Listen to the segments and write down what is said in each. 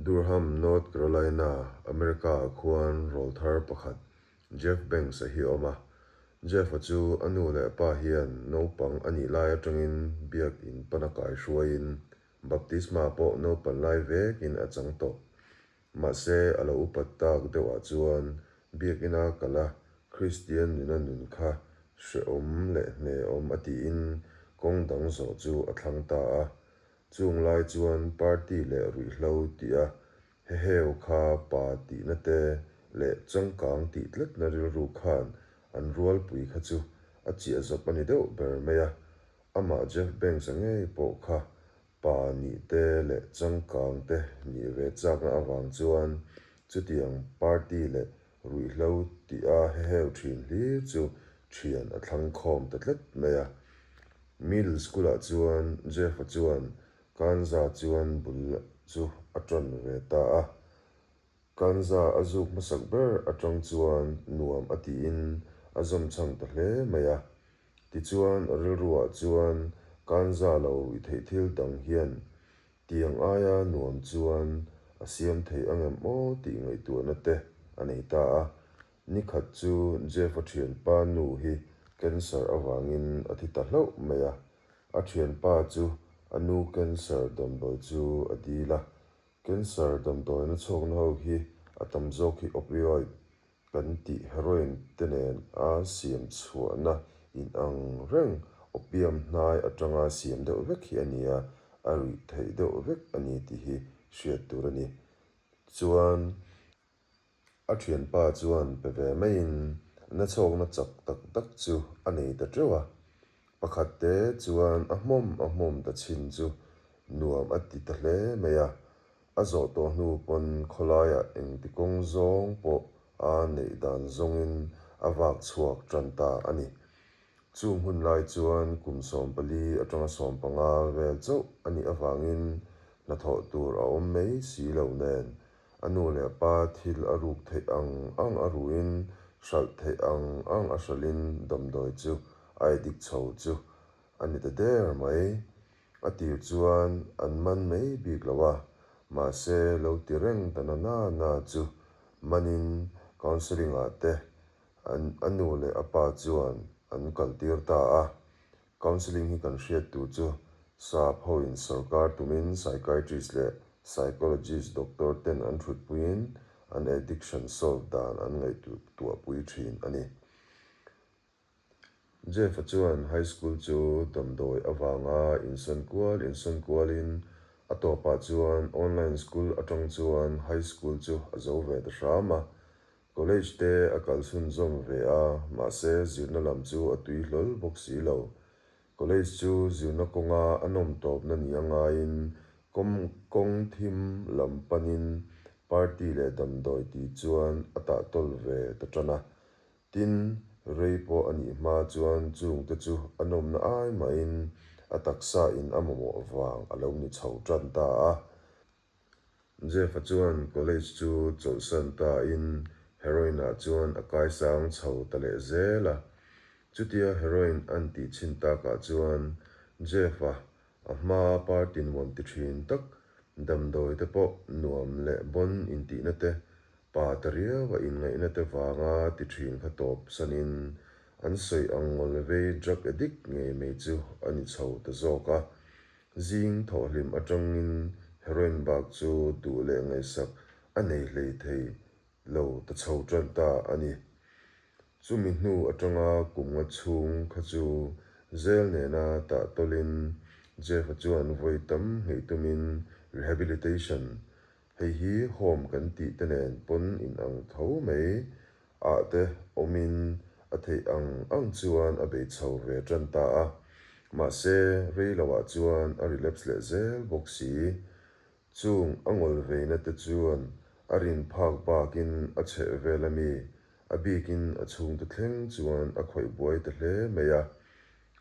Durham, North Carolina, America-ah khuan rawlthar pakhat Jeff Banks-a hi a awm a. Jeff-a chu a nu leh pa hian naupang a nih lai atangin biak in pana kai hruaiin baptisma pawh naupan lai vekin a chang tawh. Mahse, a lo upat tak deuhah chuan biak ina kal a Kristian nuna nun kha hrehawm leh hnehawm a tiin kawng dang zawh chu a thlang ta a. Chung lai chuan party leh ruihhlo tih a heheu kha pa tihna te leh changkang tih tlatna rilru khan an rualpui kha chu a chiah zawp a ni deuh ber mai a. Amah Jeff Banks-a ngei pawh kha pa nih te leh changkang te nih ve chakna avang chuan chutiang party leh ruihhlo tih a heheu thin hlir chu thian a thlang khawm ta tlat mai a. Middle school-ah chuan Jeff-a chuan Kanza chuan bul chu a tan ve ta a. Kanza a zuk hmasak ber atang chuan nuam a tiin a zawm chhang ta hle mai a. Tichuan a rilruah chuan Kanza lo ruih theih thil dang hian Tiang aia nuam chuan a siam thei ang em aw tih ngaihtuahna te a nei ta a. Nikhat chu Jeff-a thianpa nu hi cancer avangin a thi ta hlauh mai a. A thianpa chu a nu cancer damdawi chu a dil a. Cancer damdawina chhawkna ho hi a tam zawk hi opioid Kan tih heroin te nen a siam chhuahna in ang reng opium hnai atanga siam deuh vek hi a ni a, a ruih theih deuh vek a ni tih hi hriat tur a ni. Chuan a thianpa chuan pe ve maiin nachhawkna chak tak tak chu a nei ta teuh a, pakhat te chuan a hmawm a hmawm ta chin chu nuam a ti ta hle mai a, A zawh tawh hnu pawn khawlaiah engti kawng zawng pawh a neih dan zawngin a vak chhuak tan ta a ni. Chung hun lai chuan kum 14 atanga 15 vel chauh a nih avangin hnathawh tur a awm mai si lo nen a nu leh pa thil a ruk theih ang ang a ruin hralh theih ang ang a hralhin damdawi chu a addict chho chu a ni ta der mai. A tir chuan an man mai bik lo a, mahse lo ti reng ta na na na chu manin counselling ah te an a nu leh a pa chuan an kaltir ta a. Counselling hi kan hriat tur chu sap hoin sorkar tumin psychiatrist leh psychologist doctor ten an thutpuiin an addiction solve dan an ngaihtuahpui thin a ni. Jeff-a chuan high school chu damdawi avanga insawn kual insawn kualin a tawpah chuan online school atang chuan high school chu a zo ve ta hram a. College te a kal chhunzawm ve a, mahse zirna lam chu a tui hlawl bawk si lo. College chu zirna kawnga a nawm tawpna ni a ngaiin kawng thim lam panin party leh damdawi ti chuan a tahtawl ve ta tan a. Tin, rei pawh a nih hma chuan chungte chu a nawmna ai mahin a taksa in a mamawh vang a lo ni chho tan ta a. Jeff-a chuan college chu chawlhsan ta in heroin ah chuan a kaisang chho ta leh zel a. Chutia heroin an tih chhin takah chuan Jeff-a a hmaa party nuam ti thin tak damdawi te pawh nuam leh bon intihna te Pa ta riau a inngaihna te vanga ti thin kha tawp sanin an sawi ang ngawl vei drug addict ngei mai chu a ni chho ta zawk a. Zing thawhhlim atangin heroin bak chu duh leh ngaihsak a nei hlei thei lo ta chho tan ta a ni. Chumi hnu atanga kum nga chhung kha chu zel nena tah tawlin Jeff-a chuan vawi tam nghei tumin rehabilitation Hei hi home kan tih te nen pawn in ang tho mai ah te awmin a theih ang ang chuan a bei chho ve tan ta a, mahse rei lo ah chuan a relapse leh zel bawk si. Chung a ngawl veina te chuan a rin phak bakin a chheh vel a mi, a bikin a chhungte thleng chuan a khawih buai ta hle mai a.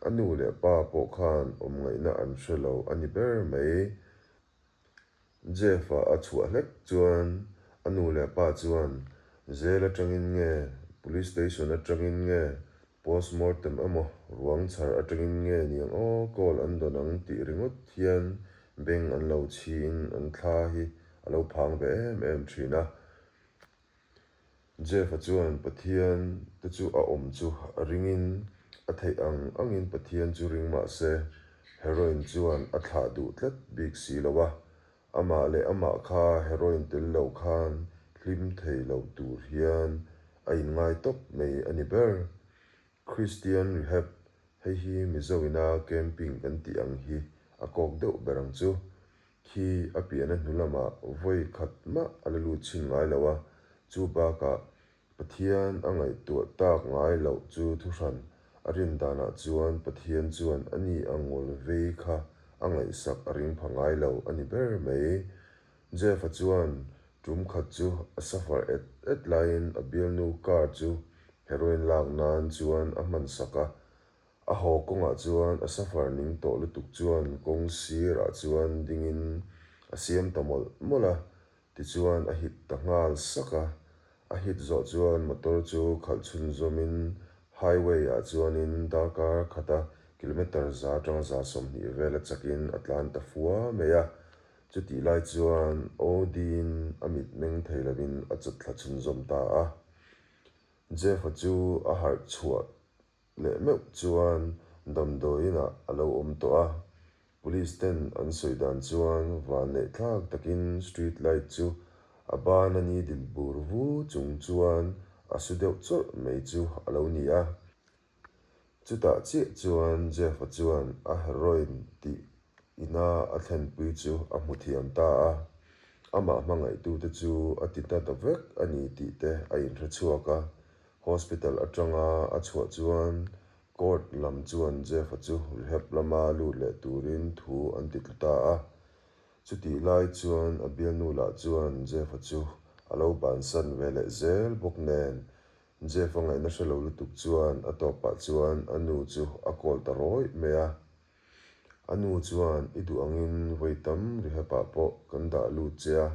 A nu leh pa pawh khan awm ngaihna an hre lo a ni ber mai. Jeff-a a chhuah hlek chuan a nu leh pa chuan jail atangin nge, police station atangin nge, postmortem emaw ruang chhar atangin nge niang aw call an dawn ang tih ringawt hian beng an lo chhiin an thla hi a lo phang ve em em thin a. Jeff-a chuan Pathian te chu a awm chu a ringin a theih ang angin Pathian chu ring mah se heroin chuan a thlah duh tlat bik si lo a, amah leh amah kha heroin tel lo khan hlim thei lo tur hian a inngai tawp mai a ni ber. Christian Rehab, hei hi Mizo ina camping kan tih ang hi a kawk deuh ber ang chu. Khi a piahna hnu lamah vawi khat mah a la lut chhin ngai lo a, chu bakah Pathian a ngaihtuah tak ngai loh chu thuhran a rin danah chuan Pathian chuan a ni a ngawl vei kha a ngaihsak a ring pha ngai lo a ni ber mai. Jeff-a chuan tum khat chu a suffer et et laiin a bialnu car chu heroin lak nan chuan a hman sak a, A haw kawngah chuan a suffer ning tawh lutuk chuan kawng sirah chuan dingin a siam ta mawlh mawlh a, tichuan a hit ta nghal sak a. A hit zawh chuan motor chu khalh chhunzawmin highway ah chuanin darkar khata kilometre za atanga 120 vela chakin a tlan ta fua mai a. Chutih lai chuan OD-in a mit meng thei lovin a chawt thla chhunzawm ta a. Jeff-a chu a harh chhuah leh meuh chuan damdawiin ah a lo awm tawh a, police ten an sawi dan chuan van neih thlak takin street light chu a ban a ni dil bur vu chung chuan a su deuh chawrh mai chu a lo ni a. Chutah chiah chuan Jeff-a chuan a heroin tih ina a thlenpui chu a hmu thiam ta a, amah hmangaihtute chu a ti ta ta vek a ni tih te a inhre chhuak a, Hospital atanga a chhuah chuan court lam chuan Jeff-a chu rehab lama lut leh turin thu an ti tlu ta a. Chutih lai chuan a bialnu lah chuan Jeff-a chu a lo bansan ve leh zel bawk nen Jeff-a ngaihna hre lo lutuk chuan a tawpah chuan a nu chu a call ta rawih mai a. A nu chuan i duh angin vawi tam rehab-ah pawh kan dah lut che a,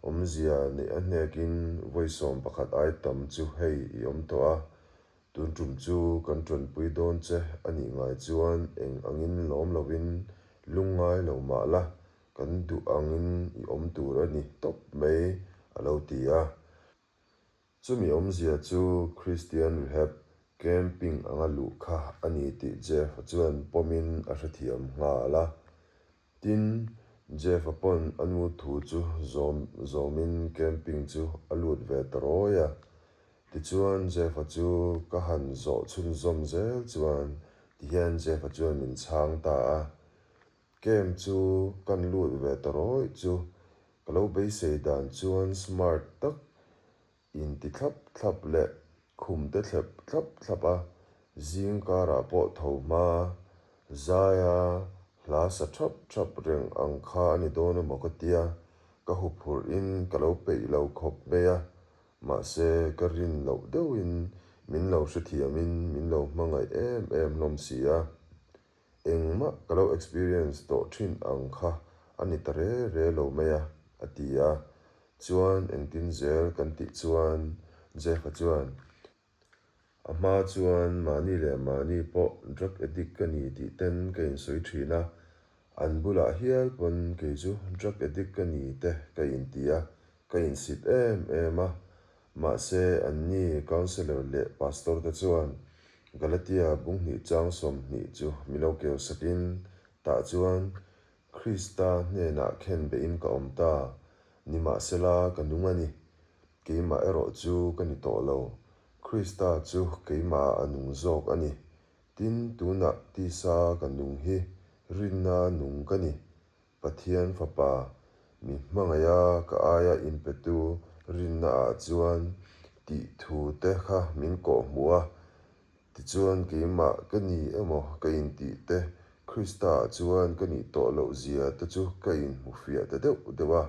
Awmzia neih a hnekin vawi 11 ai tam chu hei i awm tawh a, tun tum chu kan ṭanpui dawn che a nih ngai chuan eng angin lawm lovin lungngai lo mah la, kan duh angin i awm tur a ni tawp mai, a lo ti a. Chumi awmzia chu Christian Rehab camping anga luh kha a ni tih Jeff-a chuan pawmin a hrethiam nghal a. Tin, Jeff-a pawn a nu thu chu zawm zawmin camping chu a lut ve ta rawi a. Tichuan Jeff-a chu ka han zawh chhunzawm zel chuan tihian Jeff-a chuan min chhang ta a. Camp chu kan lut ve ta rawih chu ka lo beisei dan chuan smart tak inti thlap thlap leh khum te thlep thlap thlap a, zing karah pawh tho hma zaia hla sa thap thap reng ang kha a ni dawn emaw ka tia, ka huphurh in ka lo peih lo khawp mai a, mahse ka rin loh deuhin min lo hrethiam in min lo hmangaih em em hlawm si a. Engmah ka lo experience tawh thin ang kha a ni ta re re lo mai a, a ti a. Chuan engtin zel kan tih chuan Jeff-a chuan, A hma chuan mahni leh mahni pawh drug addict ka ni tih ten ka insawi thin a, an bulah hial pawn kei chu drug addict ka ni te ka inti a, ka insit em em a. Mahse, anni Councillor leh Pastor te chuan Galatia bunghnih chang 20 chu mi lo keu sakin, tah chuan Krista hnenah khen behin ka awm ta, nimahsela ka nung a ni. Keimah erawh chu ka ni tawh lo, Krista chu keimahah a nung zawk a ni. Tin, tunah tisa ka nung hi rinna nung ka ni. Pathian Fapa, mi hmangaiha ka aia inpetu rinnaah chuan tih thu te kha min kawh hmuh a, tichuan keimah ka ni emaw ka intih te, Kristaah chuan ka nih tawh loh zia te chu ka inhmu fiah ta deuh deuh a.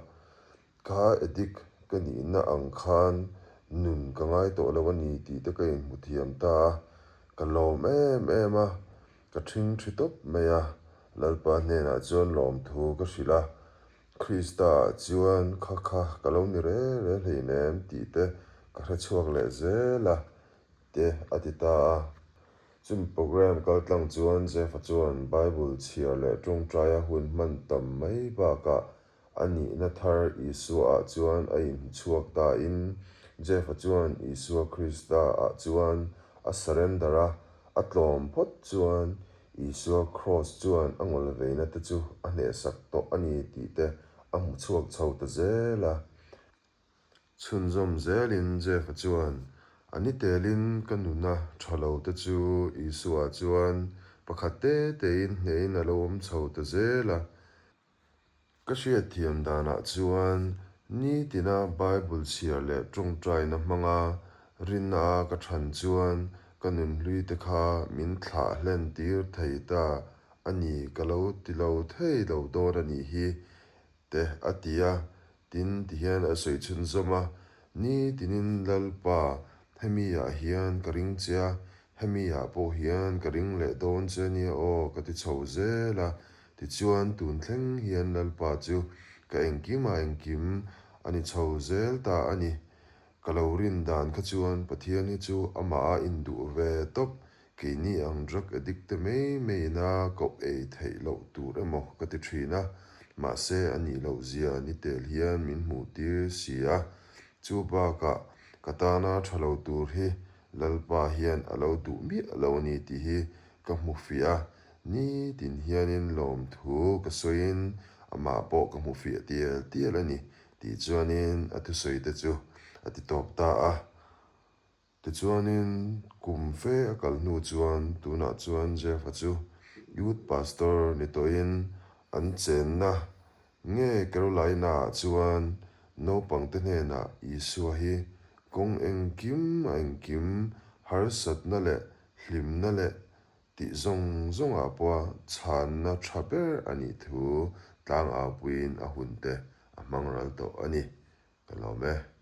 Kha addict ka nihna ang khan nun ka ngai tawh lo a ni tih te ka inhmu thiam ta a, ka lawm em em a, ka ṭhing ṭhi tawp mai a, Lalpa hnenah chuan lawmthu ka hrilh a, Krista ah chuan kha kha ka lo ni re re hleinem tih te ka hre chhuak leh zel a, te a ti ta a. Chumi program kaltlang chuan Jeff-a chuan Bible chhiar leh ṭawngṭaia hun hman tam mai bakah. A nihna thar Isua-ah chuan a inhmuchhuak ta in, Jeff-a chuan Isua Krista-ah chuan a surrender a, a tlawm phawt chuan Isua Kraws chuan a ngawlveina te chu a hnehsak tawh a ni tih te a hmuchhuak chho ta zel a. Chhunzawm zelin Jeff-a chuan, A ni telin ka nuna tha lo te chu Isua chuan pakhat te tein hnehin a lo awm chho ta zel a. Ka hriatthiam danah chuan nitina Bible chhiar leh tawngtaina hmanga rinna a ka than chuan ka nunhlui te kha min thlah hlen tir thei ta a ni ka lo ti lo thei lo dawn a nih hi te a ti a, tin tihian a sawi chhunzawm a, Nitinin Lalpa hemi ah hian ka ring che a, hemi ah pawh hian ka ring leh dawn che nia aw ka ti chho zel a, Tichuan, tun thleng hian Lalpa chu ka engkim a engkim a ni chho zel ta a ni. Ka lo rin dan kha chuan Pathian hi chu amah a induh ve tawp, keini ang drug addict te mai mai ina koh ei theih loh tur emaw ka ti thin a, mahse a nih loh zia ni tel hian min hmuh tir si a. Chu bakah ka tana tha lo tur hi Lalpa hian a lo duh miah lo a ni tih hi ka hmu fiah a, Nitin hianin lawmthu ka sawiin amah pawh ka hmu fiah tial tial a ni tih chuanin a thusawi te chu a ti tawp ta a. Tichuanin kum fe a kal hnu chuan tunah chuan Jeff-a chu Youth Pastor ni tawhin an chenna nge Carolina-ah chuan naupangte hnenah Isua hi kawng engkim a engkim harsatna leh hlimna leh Tih zawng zawngah pawha chhanna tha ber a nih thu tlangaupuiin a hunte a hmang ral tawh a ni. Ka lawm e.